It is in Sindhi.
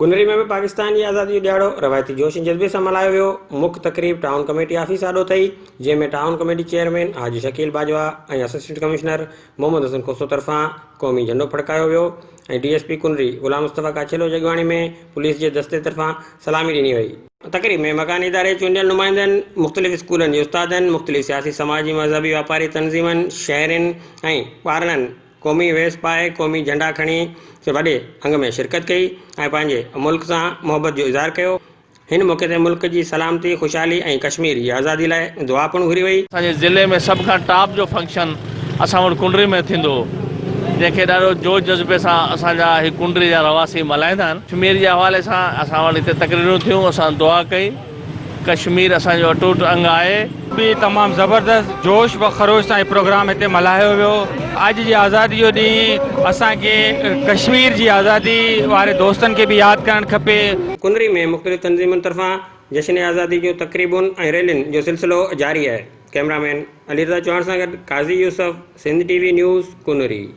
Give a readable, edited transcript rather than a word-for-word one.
ڪنري ۾ به پاڪستان جي آزادي جو ڏهاڙو روايتي جوش ۽ جذبي سان ملهايو ويو. مک تقريب ٽائون ڪميٽي آفيس آڏو ٿي، جنهن ۾ town committee chairman Haji Shakeel Bajwa ۽ assistant commissioner Muhammad Hassan Khoso طرفان قومي جهنڊو ڦڙڪايو ويو ۽ D S P Kunri Ghulam Mustafa Kachhelo جي اڳواڻي ۾ پوليس جي دستي طرفان سلامي ڏني وئي. تقريب ۾ مڪاني اداري جي چونڊيل نمائندن، مختلف اسڪولن جي استادن، مختلف سياسي، سماجي، مذهبي، واپاري تنظيمن، شهرين ۽ ٻارڙن قومي ويس پائي قومي جهنڊا کڻي وڏي انگ ۾ شرڪت ڪئي ۽ پنهنجي ملڪ سان محبت جو اظهار ڪيو. هن موقعي تي ملڪ جي سلامتي، خوشحالي ۽ ڪشمير جي آزادي لاء دعا پڻ گهري وئي. اسان جي ضلعي ۾ سڀ کان ٽاپ جو فنڪشن اسان وٽ ڪنڊري ۾ ٿيندو هو جنهن کي ڏاڍو جوش جذبي سان اسان جا هي ڪنڊري جا رهواسي ملهائيندا آهن. ڪشمير جي حوالي سان اسان وٽ هتي تقريرون ٿيون اسان دعا ڪئي. ڪشمير اسان جو اٽوٽ انگ آهي. به تمام زبردست جوش و خروش سان هي پروگرام هتي ملهايو ويو. اڄ جي آزادي جو ڏينهن اسان کي ڪشمير جي آزادي واري دوستن کي به ياد ڪرڻ کپي. ڪنري ۾ مختلف تنظيمن طرفان جشن آزادي جون تقريبون ۽ ريلين جو سلسلو جاري آهي. ڪئميرا مين علي رضا چوهاڻ سان گڏ Qazi Yousuf, Sindh T V news, Kunri.